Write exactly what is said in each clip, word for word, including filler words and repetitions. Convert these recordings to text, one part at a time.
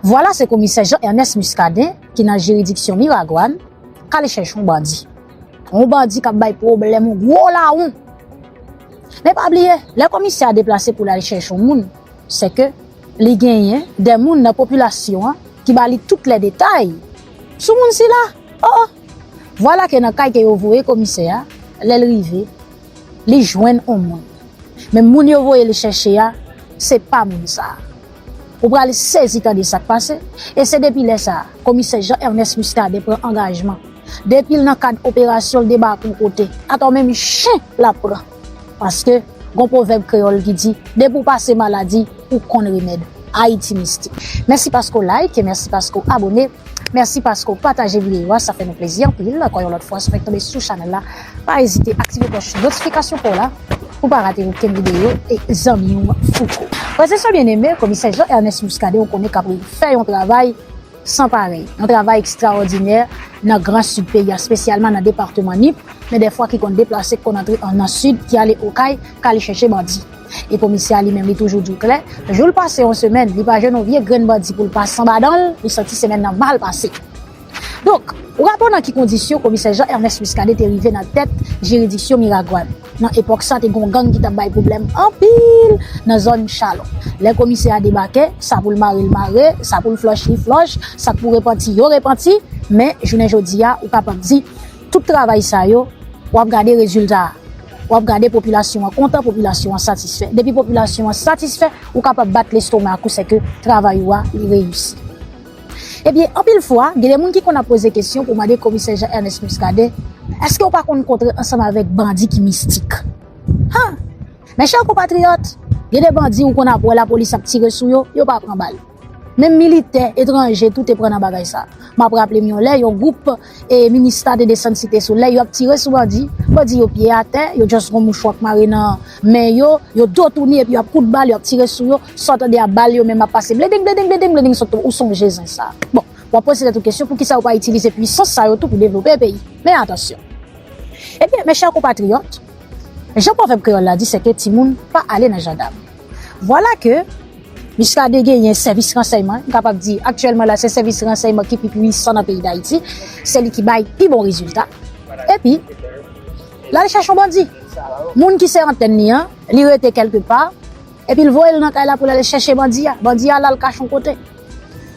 Vwala se komisè Jean Ernest Muscadin ki nan jiridiksyon Miragwàn k ale chèche yon bandi. Yon bandi k ap bay pwoblèm, yon gwo lawon. Men pa bliye, lè komisè a deplase pou l al chèche yon moun, se ke li genyen de moun nan popilasyon an ki ba li tout lè detay sou moun sila. Oh, oh. Vwala ke nan kay ke yo voye komisè a, lè l rive, li jwenn yon moun. Men moun yo voye li chèche a, se pa moun sa a. Ou pral sezi tande sa k pase, e se depi lè sa a, komisè Jean Ernest Muscadin pran angajman. Depi l nan kad operasyon, l debake yon kote. Atò menm chen l ap pran. Paske gon pwovèb kreyòl ki di, depi w pase maladi, ou konn remèd. Ayiti mistik. Mèsi paske w like, mèsi paske w abone. Mèsi paske w pataje videyo a, sa fè nou plezi anpil. Ankò yon lòt fwa, si w fèk tonbe sou chanèl la, pa ezite aktive klòch notifikasyon pa w la pou w pa rate okenn videyo e zanmi w Fouco. Frè e sè byeneme, komisè Jean Ernest Muscadin, ou konnen k ap fè yon travay san parèy, yon travay ekstraòdinè nan Gran Sid peyi a, espesyalman nan depatman Nip, men dèfwa ki konn deplase, ki konn antre an nan Sid, ki ale Okay, k ale chèche bandi. E komisè a li menm, li toujou di w klè, jou l pase yon semèn, li pa jwenn yon vye grenn bandi pou l pase anba dan l, li santi semèn nan mal pase. Donk, ou raple w nan ki kondisyon komisè Jean Ernest Muscadin te rive nan tèt jiridiksyon Miragwàn. Nan epòk sa, te gen yon gang ki t ap bay pwoblèm anpil nan zòn Chalon. Lè komisè a debake, sa pou l mare, l mare, sa pou l flòch, li flòch, sa k pou repanti, yo repanti, men jounen jodi a, ou kapab di, tout travay sa yo, w ap gade rezilta a. W ap gade popilasyon an kontan, popilasyon an satisfè. Depi popilasyon an satisfè, ou kapab bat lestomak ou, se ke travay ou a, li reyisi. Ebyen, anpil fwa, gen de moun ki konn ap poze kesyon pou mande komisè Jean Ernest Muscadin, èske w pa konn kontre ansanm avèk bandi ki mistik? Ha! Mes chers compatriotes, gen de bandi ou konn ap wè lapolis ap tire sou yo, yo pa pran bal. Menm militè etranje tou te pran nan bagay sa. M ap raple m yon lè, yon gwoup e, Minista te desann Site Solèy, yo ap tire sou bandi, bandi yo pye atè, yo just gon mouchwa k mare nan men yo, yo do tounen epi yo ap kout bal, yo ap tire sou yo, sa w tande a bal yo menm ap pase bledeng, bledeng, bledeng, bledeng, sot ou sonje zen sa. Bon, w ap poze tèt ou kesyon, poukisa yo pa itilize pwisans sa yo tou pou devlope peyi? Men atansyon. Ebyen, mes chers compatriotes, jan pwovèb kreyòl la di, se ke timoun pa ale nan jandam. Vwala ke Muscadin genyen sèvis ransèyman, m kapab di aktyèlman la se sèvis ransèyman ki pi pwisan nan peyi Dayiti, se li ki bay pi bon rezilta. Epi, l al chèche yon bandi. Moun ki se antèn li an, li rete kèlke pa, epi l voye l nan kay la pou l al chèche bandi a. Bandi a la l kache yon kote.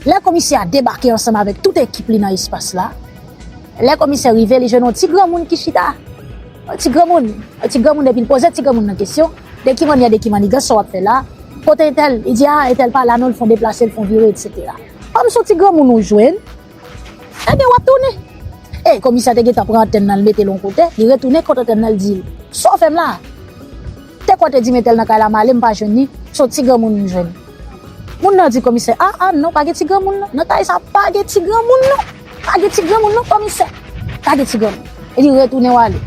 Lè komisè a debake ansanm avèk tout ekip li nan espas la, lè komisè rive, li jwenn yon ti granmoun ki chita. Yon ti granmoun, yon ti granmoun, epi l poze ti granmoun nan kesyon, de ki mannyè, de ki mannigans sa w ap fè la? Kote entèl? Li di, a, entèl pa la non, l fon deplase, l fon vire, etsetera. Kòm se yon ti granmoun ou jwenn, ebyen w ap tounen. E komisè te gentan pran antèn nan, l mete l yon kote, li retounen kot antèn nan, l di l, sa w fè m la? Te kwè w te di m entèl nan kay la, m ale, m pa jwenn li, se yon ti granmoun m jwenn. Moun nan di komisè, a, a, non, pa gen ti granmoun non. Nan kay sa, pa gen ti granmoun non. Pa gen ti granmoun non, komisè. Pa gen ti granmoun. E li retounen w ale.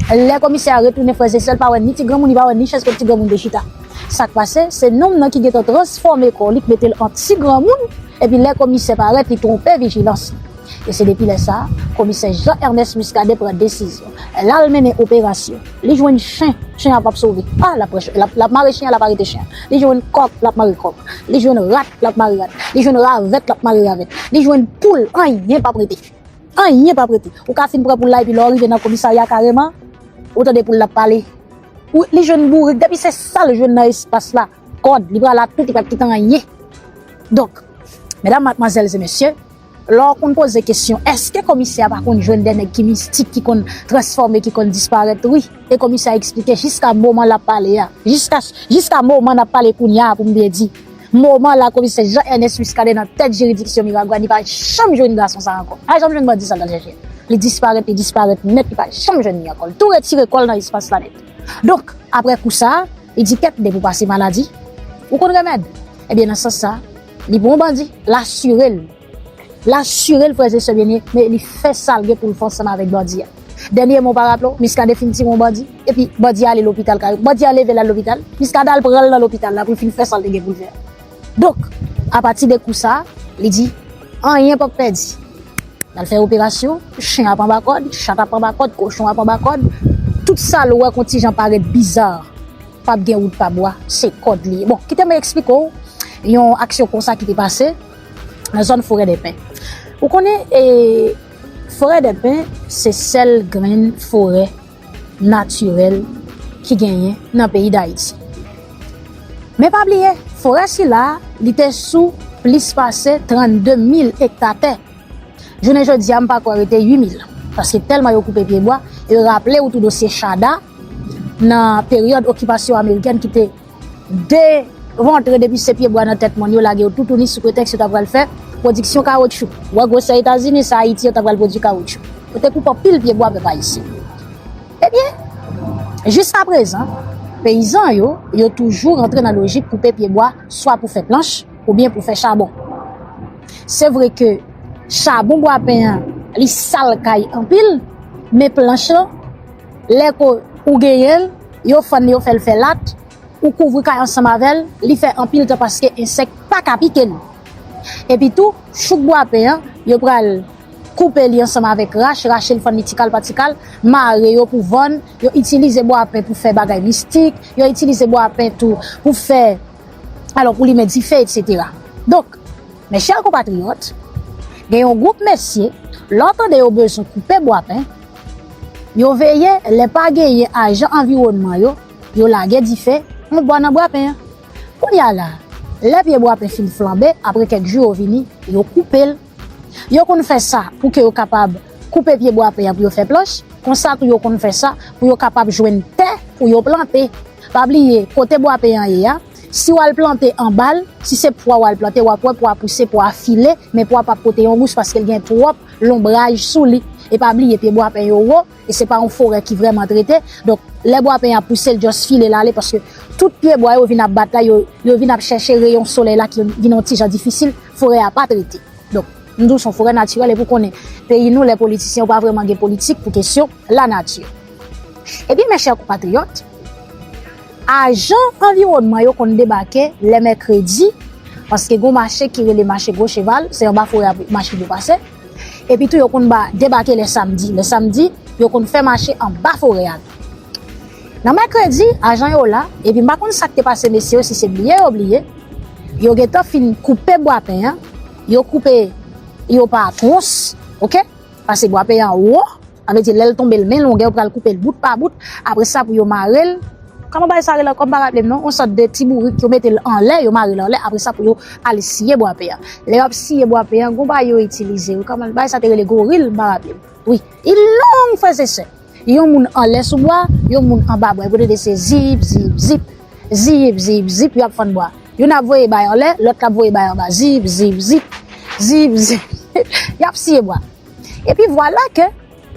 Lè komisè a retounen, frè e sè, l pa wè ni ti granmoun, li pa wè ni chèz kot ti granmoun te chita. Sa k pase, se nonm nan ki gentan transfòme kò li, k mete l an ti granmoun, epi lè komisè parèt, li twonpe vijilans. E se depi lè sa a, komisè Jean Ernest Muscadin pran desizyon. L al mennen operasyon. Li jwenn chen, chen an p ap sove. A, l ap pran ch-, l ap, l ap mare chen an, l ap arete chen an. Li jwenn kòk, l ap mare kòk. Li jwenn rat, l ap mare rat. Li jwenn ravèt, l ap mare ravèt. Li jwenn poul, anyen p ap rete. Anyen p ap rete. Ou ka fin pran poul la, epi lè w rive nan komisarya kareman, ou tande poul la ap pale. Ou, li jwenn bourik, depi se sa l jwenn nan espas la, kòd, li pral a tout, li p ap kite anyen. Donk, medam, madmwazèl e mesye, lè w konn poze kesyon, èske komisè a pa konn jwenn de nèg ki mistik, ki konn transfòme, ki konn disparèt? Wi. E komisè a eksplike jiska moman l ap pale a, jiska, jiska moman n ap pale kounye a, pou m byen di, moman la, komisè Jean Ernest Muscadin nan tèt jiridiksyon Miragwàn, li pa janm jwenn gason sa ankò. Pa janm jwenn bandi sa l t al chèche. Li disparèt, li disparèt nèt, li pa janm jwenn li ankò. Li tou retire kò l nan espas la nèt. Donk, apre kou sa, li di kèt, depi w pase maladi, ou konn remèd. Ebyen, nan sans sa, li pran yon bandi, l asire l. L asire l, frè e sè byeneme, li fè sa l gen pou l fè ansanm avèk bandi a. Dènyèman, ou pa raple w, Muscadin fin tire yon bandi, epi bandi a ale lopital kay, bandi a leve l al lopital, Muscadin al pran l nan lopital la pou l fin fè sa l te gen pou l fè a. Donk, apati de kou sa, li di, anyen p ap pèdi. L al fè operasyon, chen ap anba kòd, chat ap anba kòd, kochon ap anba kòd. Tout sa l wè k on ti jan parèt biza, p ap gen wout pa bwa, se kòd li ye. Bon, kite mwen eksplike w yon aksyon konsa ki te pase. nan zòn Forèdèpen. Ou konnen, e, Forèdèpen se sèl grenn forè natirèl ki genyen nan peyi Dayiti. Men pa bliye, forè sila, li te sou plis pase trannde mil ekta tè. Jounen jodi a, m pa kwè rete uit mil, paske tèlman yo koupe pyebwa. E raple w tou dosye Chada, nan peryòd okipasyon amerikèn ki te devantre depi se pyebwa nan tèt mòn yo, lage yo toutouni sou pretèks yo ta pral fè pwodiksyon kawotchou. Wè gwosè Etazini, sa Ayiti yo ta pral pwodui kawotchou. Yo te koupe anpil pyebwa, pèp ayisyen. Ebyen, jiskaprezan, peyizan yo, yo toujou rantre nan lojik koupe pyebwa, swa pou fè planch, oubyen pou fè chabon. Se vre ke chabon bwapen an, li sal kay anpil, men planch lan, lè ke ou genyen l, yo fann li, yo fè l fè lat, ou kouvri kay ansanm avè l, li fè anpil tan paske ensèk pa ka pike l. Epi tou, chouk bwapen an, yo pral koupe li ansanm avèk rach, rache l, fann li tikal pa tikal, mare yo pou vann, yo itilize bwapen pou fè bagay mistik, yo itilize bwapen tou pou fè, alò, pou limen dife, etsetera. Donk, mes chers compatriotes, gen yon gwoup mesye, lè w tande yo bezwen koupe bwapen, yo veye lè pa genyen ajan anviwònman yo, yo lage dife yon bò nan bwapen an. Kounye a la, lè pye bwapen fin flanbe, apre kèk jou yo vini, yo koupe l. Yo konn fè sa pou ke yo kapab koupe pye bwapen an pou yo fè planch, konsa tou yo konn fè sa pou yo kapab jwenn tè pou yo plante. Pa bliye, kote bwapen an ye a, si w al plante anba l, si se pwa w al plante, w ap wè pwa pouse, pwa file, men pwa p ap pote yon gous paske l gen twòp lonbraj sou li. E pa bliye, pye bwapen yo wo, e se pa yon forè ki vrèman trete. Donk, lè bwapen an ap pouse, l just file l ale, paske tout pye bwa yo vin ap bat la, yo, yo vin ap chèche reyon solèy la ki vin yon ti jan difisil, forè a pa trete. Donk, m di w se yon forè natirèl, epi w konnen, peyi nou, lè politisyen yo pa vrèman gen politik pou kesyon lanati. Ebyen, mes chers compatriotes, ajan anviwònman yo konn debake lè mèkredi, paske gon mache ki rele mache Gwo Cheval, se anba forè a machin yo pase. Epi tou, yo konn ba, debake lè samdi. Lè samdi, yo konn fè mache anba forè a tou. Nan mèkredi, ajan yo la, epi m pa konn sa k te pase mesye yo, si se bliye yo bliye, yo gentan fin koupe bwapen an, yo koupe yo pa twons, oke? Paske bwapen an wo, sa vle di lè l tonbe l men longè, yo pral koupe l bout pa bout, apre sa pou yo mare l. Kòman bagay sa rele ankò, m pa raple m non, yon sòt de ti bourik, yo mete l anlè, yo mare l anlè, apre sa pou yo al siye bwapen an. Lè y ap siye bwapen an, gon bagay yo itilize, wi, kòman bagay sa te rele, goril, m pa raple m. Wi, li long, frè e sè. Yon moun anlè sou bwa, yon moun anba bwa. Epi w tande se zip, zip, zip, zip, zip, zip, y ap fann bwa. Youn ap voye bay anlè, lòt la ap voye bay anba. Zip, zip, zip, zip, zip. Y ap siye bwa. Epi vwala ke,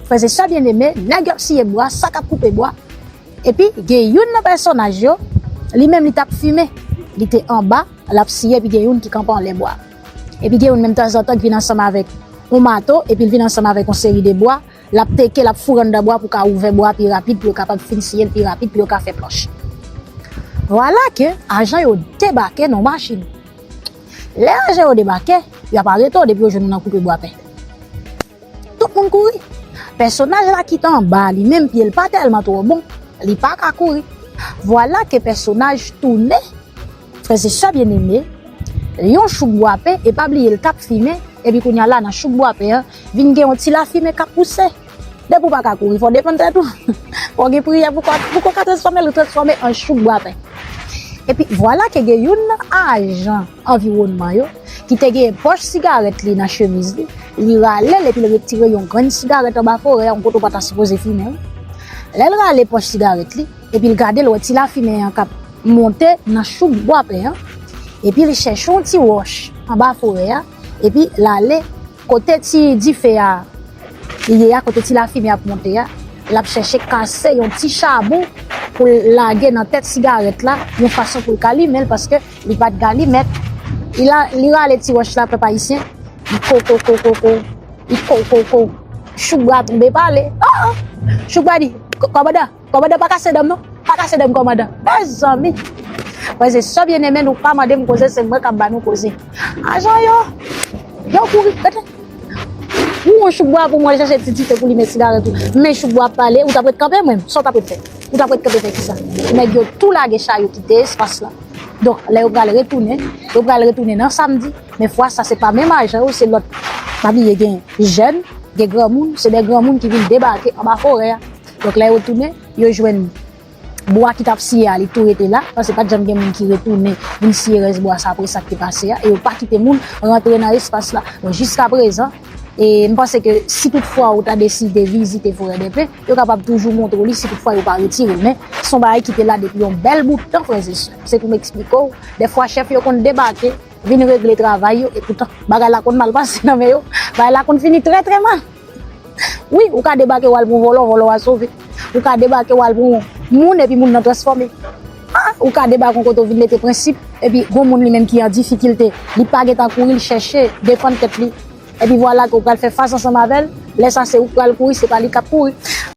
frè e sè byeneme, nèg yo ap siye bwa, sa k ap koupe bwa. Epi gen youn nan pèsonaj yo, li menm li t ap fimen. Li te anba, l ap siye, epi gen youn ki kanpe anlè bwa. Epi gen youn menm tanzantan ki vin ansanm avèk yon mato, epi l vin ansanm avèk yon seri de bwa, l ap teke, l ap foure anndan bwa pou ka ouvè bwa pi rapid, pou yo kapab fin siye l pi rapid, pou yo ka fè planch. Vwala ke ajan yo debake nan machin. Lè ajan yo debake, y ap arete w depi yo jwenn ou nan koupe bwapen. Tout moun kouri. Pèsonaj la ki t anba, li menm pye l pa tèlman twò bon, li pa ka kouri. Vwala ke pèsonaj tounen, frè e sè byeneme, yon chouk bwapen, e pa bliye l t ap fimen, epi kounye a la nan chouk bwapen an, vin gen yon ti lafimen k ap pouse. Depi w pa ka kouri, fò w defann tèt ou. Fò w gen priyè pou w ka, pou w ka transfòme l, ou transfòme an chouk bwapen. Epi vwala ke gen youn nan ajan anviwònman yo, ki te gen pòch sigarèt li nan chemiz li, li rale l epi l retire yon grenn sigarèt anba forè a, yon kote w pa ta sipoze fimen, wi. Lè l rale pòch sigarèt li, epi l gade, l wè ti lafimen an k ap monte nan chouk bwapen an, epi l chèche yon ti wòch anba forè a, epi l ale kote ti dife a ye a, kote ti lafimen ap monte a, l ap chèche kase yon ti chabon pou l lage nan tèt sigarèt la, yon fason pou l ka limen l, paske li pa t gen alimèt. Li la, li rale ti wòch la, pèp ayisyen, li ko, ko, ko, ko, ko, li ko, ko, ko. Chouk bwa tonbe pale. Ah, ah. Chouk bwa di, "Kò-, kòmandan, kòmandan, pa kase dan m non. Pa kase dan m, kòmandan." Mezanmi. Frè e sè byeneme, nou pa mande m koze, se mwen k ap ba nou koze. Ajan yo, yo kouri, gade. Ou yon chouk bwa pou mwen, chèche ti dife pou limen sigarèt ou. Men chouk bwa ap pale, ou t ap ret kanpe, mwen, sa w t ap ret fè? Ou t ap ret kanpe fè kisa? Nèg yo tou lage cha yo kite espas la. Donk, lè yo pral retounen, yo pral retounen nan samdi, men fwa sa se pa menm ajan yo, se lòt. Pa bliye gen jèn, gen granmoun, se de granmoun ki vin debake anba forè a. Donk, lè yo tounen, yo jwenn bwa ki t ap siye a, li tou rete la, paske pa t janm gen moun ki retounen vin siye rès bwa sa apre sa k te pase a, e yo pa kite moun rantre nan espas la. Bon, jiska prezan, e m panse ke si toutfwa ou ta deside vizite Forèdèpen, yo kapab toujou montre w li si toutfwa yo pa retire l. Men, se yon bagay ki te la depi yon bèl bout tan, frè e sè. Se pou m eksplike w, dèfwa chèf yo konn debake, vin regle travay yo, e poutan, bagay la konn mal pase nan men yo, bagay la konn fini trè, trè mal. Wi, ou ka debake w al pran vòlò, vòlò a sove. Ou ka debake w al pran moun, epi moun nan transfòme. Ah, ou ka debake yon kote w vin mete prensip, epi gon moun li menm ki an difikilte, li pa gentan kouri, l chèche defann tèt li. Epi vwala ke w pral fè fas ansanm avè l, lè sa se ou k pral kouri, se pa li k ap kouri.